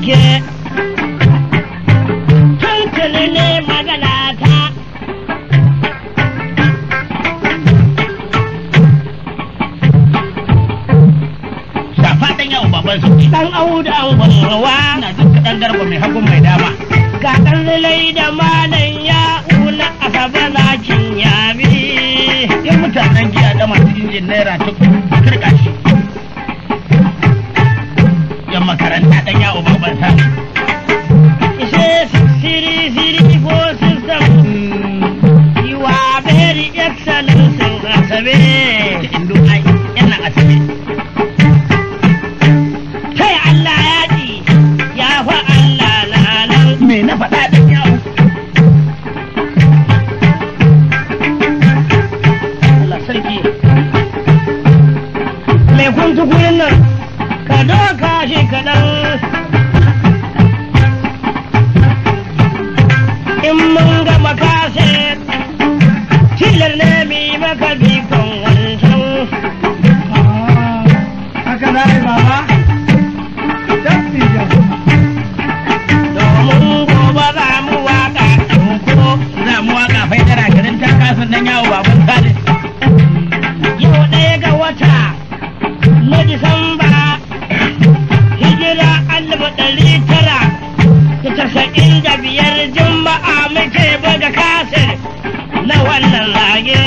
gaske. Tuntuni ne magana ta. Shafa ɗan yawo baban sauki. Ɗan Audu angon ruwa. Ina jin kaɗan garba mai hagun mai dama. Ga ɗan lilai da malam ya una asaba zakin yabi. Yan mutanen giya da masu injin naira ta kirka shi. Yan makaranta ɗan yawo baban sa. Ishe 6334 system. You are very excellent in Asabe. Indo ai yana Asabe. Kai Allah ya ji ya fa Allah na nan. Me na faɗa ɗan yawo? Allah sarki. Mai kuntu gurin nan ka doka shi kaɗan. In mun gama kaset tilar ne mi maka bikon wancan. Haka za a yi baba? Tafi. Domin gobe za mu waka ko Za mu waka fai tara garin ta kasan ɗan yawo baban Salis. Yau ɗaya ga wata na Disamba hijira 1995 Juma'a muke buga kasir na wannan zage.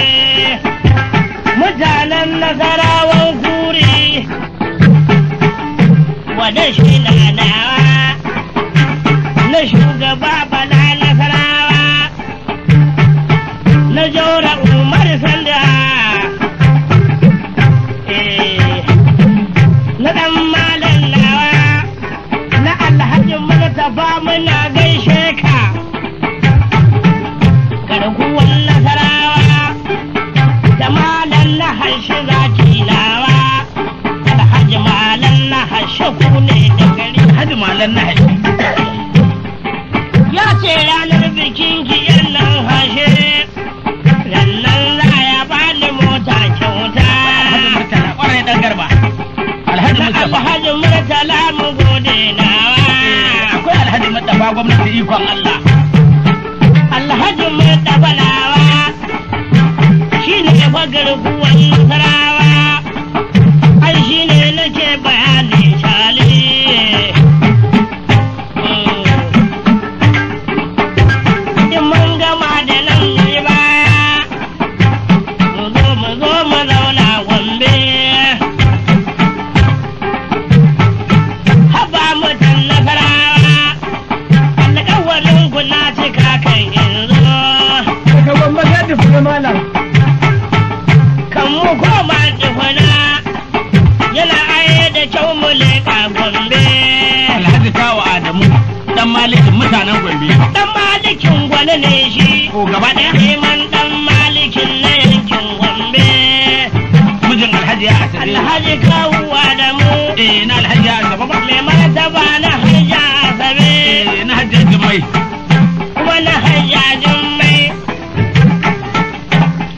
Mutanen Nasarawan Kuri wada shi na nawa na shugaba Bala Nasarawa na Jaura Umar Sanda. Na ɗan malam nawa na Alhaji Murtafa muna gaishe ka. Garkuwan Nasarawa da malam na harshe zaki nawa Alhaji malam na harshe ku ne da gari. Alhaji malam na harshe. Ya ce ranar bikin ki nan hashe rannan za ya bani mota kyauta. Alhaji Murtala ƙwarai ɗan garba. Alhaji Mustapha. Alhaji Murtala mu gode nawa. Akwai Alhaji Mustapha gwamnati ikon Allah. Alhaji Murtala nawa shi ne fa garkuwan Nasarawa. Ai shi ne nake bayani shali. In mun gama da nan ne baya mu zo mu zo mu zauna Gombe. Haba mutan Nasarawa, alƙawarin ku na cika kan yanzu. Daga Gombe sai tafi malam. Kan mu koma tukuna yana aye da kyau mu leƙa Gombe. Alhaji Kawo Adamu ɗan malikin mutanen Gombe. Ɗan malikin gwani ne shi. Ko gaba ɗaya? Neman ɗan malikin na yankin Gombe. Mijin Alhaji ya Asabe. Alhaji Kawu Adamu. Eh na Alhaji ya Asabe ba. Mai martaba na Hajja Asabe. Eh na Hajji Jummai. Kuma na Hajja Jummai.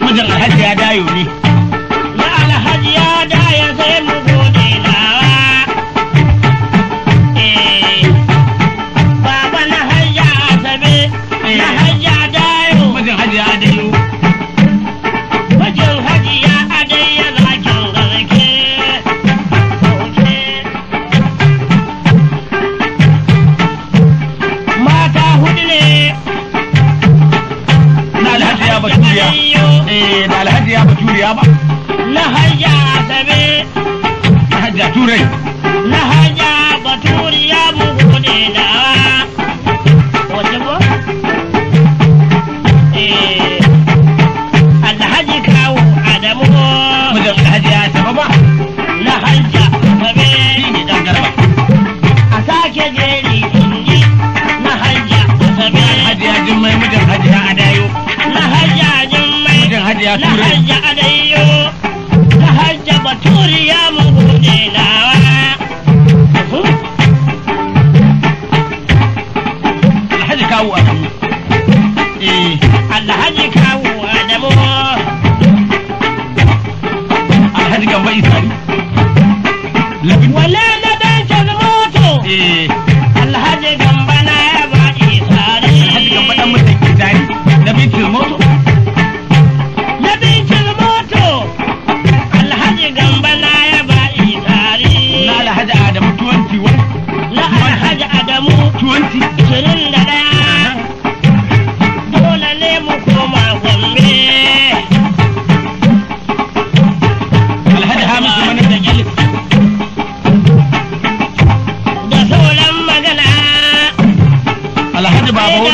Mijin Alhaji ya dayo ne. Na Alhaji ya daya sai mu gode nawa. Eh, baba na Hajja Asabe, na Hajja Dayo, Mijin Hajji ya dayo. mijin Hajiya Adayya zakin garke. Mata hudu ne. Na Alhaji ya Baturiya. Eh na Alhaji ya Baturiya ba. Na Hajja Asabe, Na Hajja Turai. na Hajja Baturiya mu gode nawa. Wace ko? Eh, Alhaji Kawu Adamu. Mijin Alhaji ya Asabe ba. Na Hajja Asabe. Shi ne ɗan garba. A sake jeri inji na Hajja Asabe. Alhaji ya Jummai mijin Hajji ya Adayo. Na Hajja Jummai. Mijin Hajji ya Na Turai. Hajja Adayo. Na Hajja Baturiya mu gode nawa. Alhaji Kawu Adamu. Eh Alhaji Kawu Adamu. Alhaji Gambo Isari. Labin. Wala na dan moto. Eh Alhaji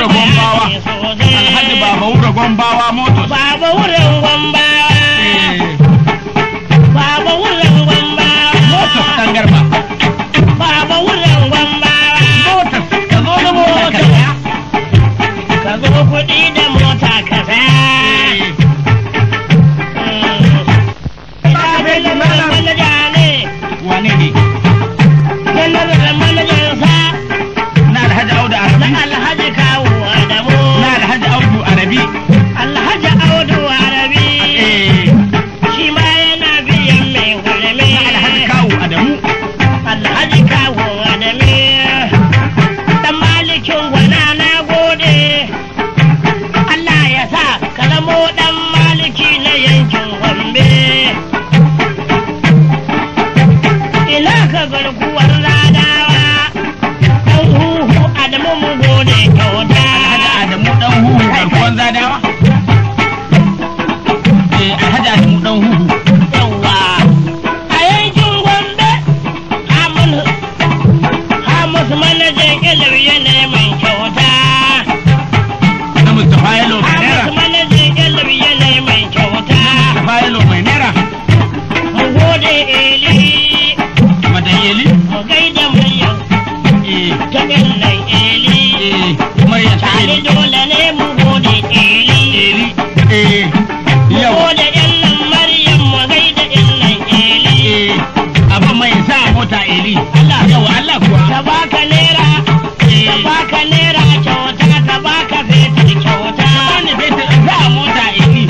Wura Gombawa. Alhaji Baba Wura Gombawa Motors. Baba Wurin Gombawa. Baba Wurin Gombawa. Motors dan Garba. Baba Wurin Gombawa. Motors ka zo da mota ka saya. Ka zo kuɗi da mota ka saya. Wane ne? Na Alhaji Audu Arabi. Na Alhaji Kawu Adamu. Na Alhaji Audu Arabi. Alhaji Audu Arabi. Shi ma yana biyan mai gulmi. Na Alhaji Kawu Adamu. Alhaji Kawu Adamu. Dan malikin gwana na gode. Allah ya sa ka zamo dan maliki na yankin Gombe. Ina ka garkuwar ladawa. Dan huhu Adamu mu gode kyauta. Alhaji Adamu dan huhu garkuwar zadawa. Alhaji Adamu dan huhu. Yawwa. A yankin Gombe, Hamus manajan ilir yana mai kyauta. Na Mustapha Yalo mai naira. Hamus manajan ilir yana mai kyauta. Mustapha Yalo mai naira. Mu gode Eli, Madan Eli. mu gaida Maryam ta nan Eli. Maryam ta Tare Eli. dole ne mu gode Eli. Eli. Mu Yau. gode ƴan Maryam mu gaida ƴan Eli. Abin mai sa mota Eli. Allah. Yau Allah kuwa. Ta baka naira, ta baka naira kyauta, ta baka fetur kyauta. Bani fetur in sa mota Eli.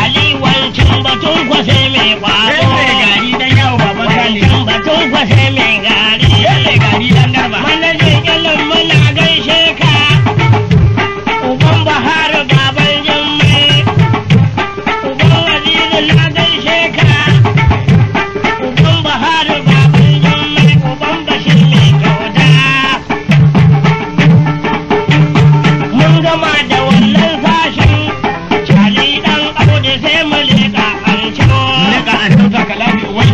Ali wancan batun kwashe mai Sai kwaro. mai gari dan yawo baban Sale. Wancan batun kwashe mai gari. Sai mai gari dan Garba. Manajan ilin muna gaishe ka. Uban Bahar baban Jummai. Uban Waziri na gaishe ka. Uban Bahar baban Jummai. Uban Bashir mai kyauta. Mun gama da wannan sashin. Cali ɗan Audu sai mu leƙa an Leka an tauta ka lafi wai.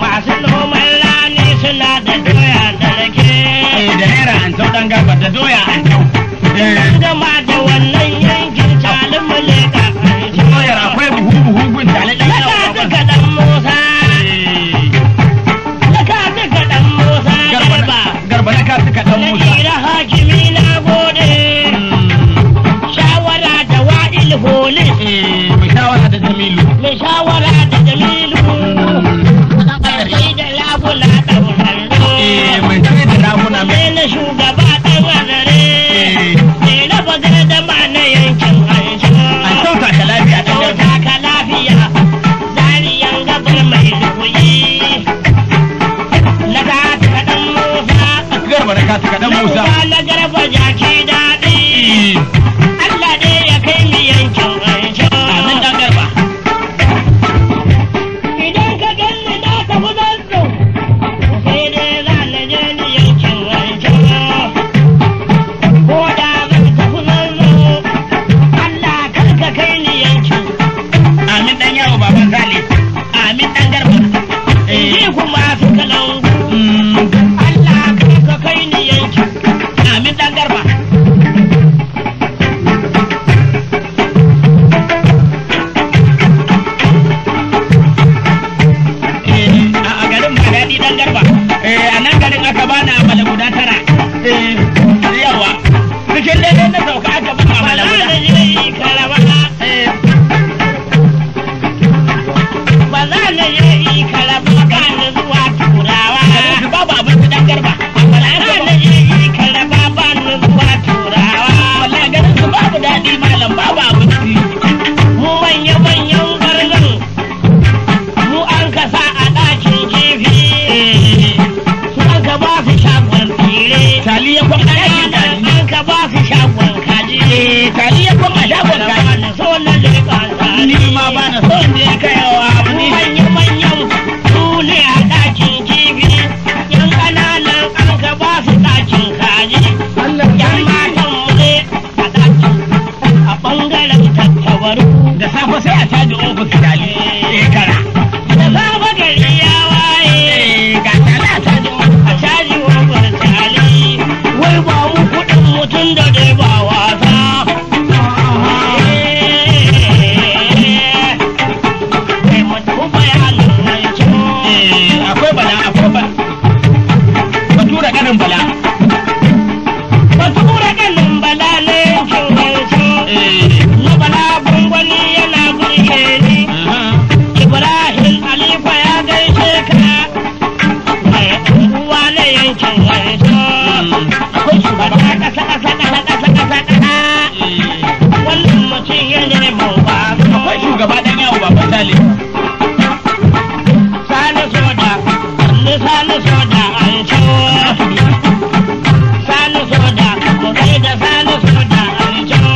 Masu noman rani suna da doya da rake. Da naira an tau dan Garba da doya an tau. Mun gama da wannan yankin calin mu leƙa Doyar akwai buhu buhu gun tale dan Na yawo ka baban duka ɗan Musa. Eh. Na ka duka ɗan Musa Garba. Garba na ka suka dan Na Musa. kira hakimi na gode. Shawara da wa'il holis. Mai shawara da Jamilu. Mai shawara da Jamilu. Sai da labula ɗaurarro. Mai sai da raguna mai. Sai na shugaba ɗan azare. Sai na bagar da ma na yankin Aisha. An tauta ka lafiya dan Garba. Kyauta ka lafiya, zariyan gabar mai lukuyi. Na ta kaɗan Musa, Garba na ka suka dan na Musa. uba na garba jaki daɗi. Allah dai ya kai mu yankin Aisha. Amin dan Garba. Idan ka ganni na tafi zanzo, sai dai za na je ni yankin Aisha. Ko da zan tafi zanzo, Allah kar ka kai ni yankin. Amin dan yawo baban Sale. Amin dan Garba. Ji kuma su kalangu. Mm, Allah kar ka kai ni yankin. Amin dan Garba. A garin ba daɗi dan Garba. A nan garin aka bani amala guda 9. Yawa. Cikin daidai na sauka aka bani Ba amala za guda. na je yi karaba. Ba za na je yi karaba ba ni zuwa turawa. Garin su babu abinci dan Garba. Ba za na je yi karaba ba ni zuwa baba. Kasa kasa kasa kasa kasa kasa. Wannan mutum ya nemo ba. Akwai shugaba dan yawo baban Sale. Sani soja, ni sani soja an ciwo. Sani soja, mu gaida sani soja an ciwo.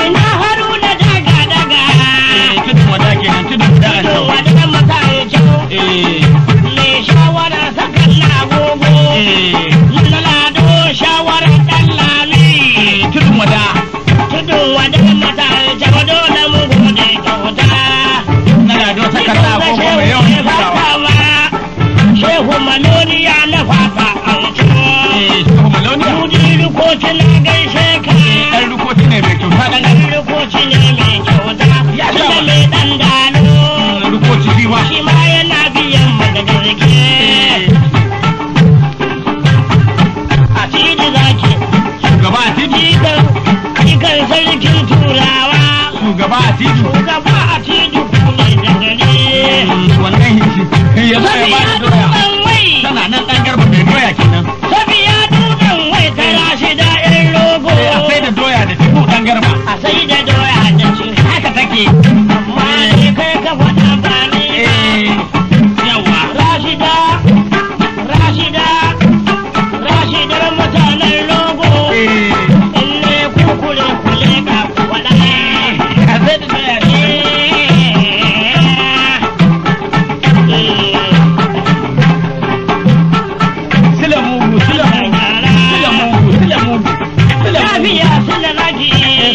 Ina Haruna daga daga. Tudun wada kenan, tudun wada an Tudun ciwo. wada mata an ciwo. Me shawara sakan na agogo. Lalado shawara ɗan lami. Tudun wada. Tudun wada mata an ciwo dole mu gode kyauta. Na lado sakan na agogo mai yawan turawa. Shehu Maloniya na fafa an ciwo. Shehu Maloniya. Mudi rukoci na gaishe ka. Dan rukoci ne mai kyauta dan Ɗan rukoci ne mai kyauta. Ya sha Tunda mai ɗan dalo. rukoci shi ma. Shi ma yana biyan mu da gaske. A titi zaki. Shugaba a titi. Jikan sarkin turawa. Shugaba a titi. Shugaba a titi ku ne da gari. Wannan shi ya zo ya ba da doya. Tana nan dan garba mai doya kenan. Safiya dutsen wai ta rashi da ƴan rogo. A sai da doya da tubu dan garba. A sai da doya da ci. Haka take. Amma ni kai ka faɗa ba ni ba. Yawa. Rashida, Rashida, Rashidar mutanen rogo. In ne kukure kule ka ku faɗa. A sai da doya da tubu. Sila mugu, sila mugu, sila mugu, sila mugu. Sila mugu. Lafiya sila laki.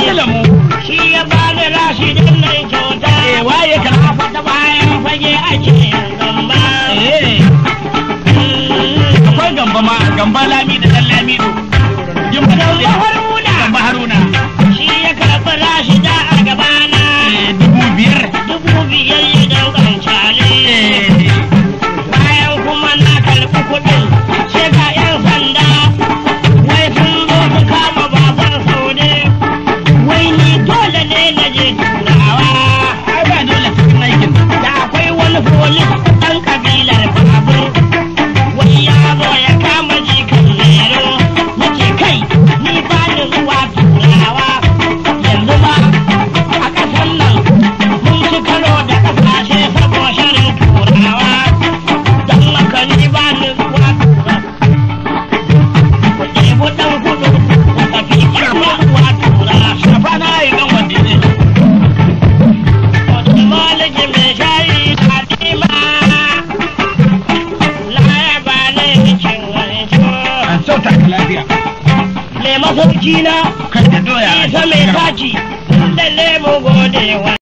Sila mugu. Shi ya bani Rashidan nan kyauta. Waye ka Fata bayan fage ake zamba. Akwai gamba ma, gamba lami da dan lamido. Yin ba Gamba Haruna. Gamba Haruna. Shi ya karɓi Rashida a gabana. 5,000. 5,000 ya daukan cale. Bayan kuma na karɓi kuɗin sai ga 'yan sanda. Wai sun zo su kama baban Saude. Wai ni dole ne na je turawa. Ai ba dole cikin aikin. Da akwai wani polis ɗan ƙabilar babur. Wai ya zo ya kama jikan lero. Na ce kai ni ba ni zuwa turawa. Yanzu ba a ƙasar nan mun ci karo da ƙasashe saboda shirin turawa. Don haka ni ba ni zuwa turawa. Ku ɗebi ɗan kudu ku tafi ba ni zuwa turawa. Shafa na yi dan wanda ne. Maliki mai shayi Fatima. Na yaba ne cin wanco. An sauta ka lafiya. Mai masauki na Kan da doya. isa mai taki. Lalle mu gode wa.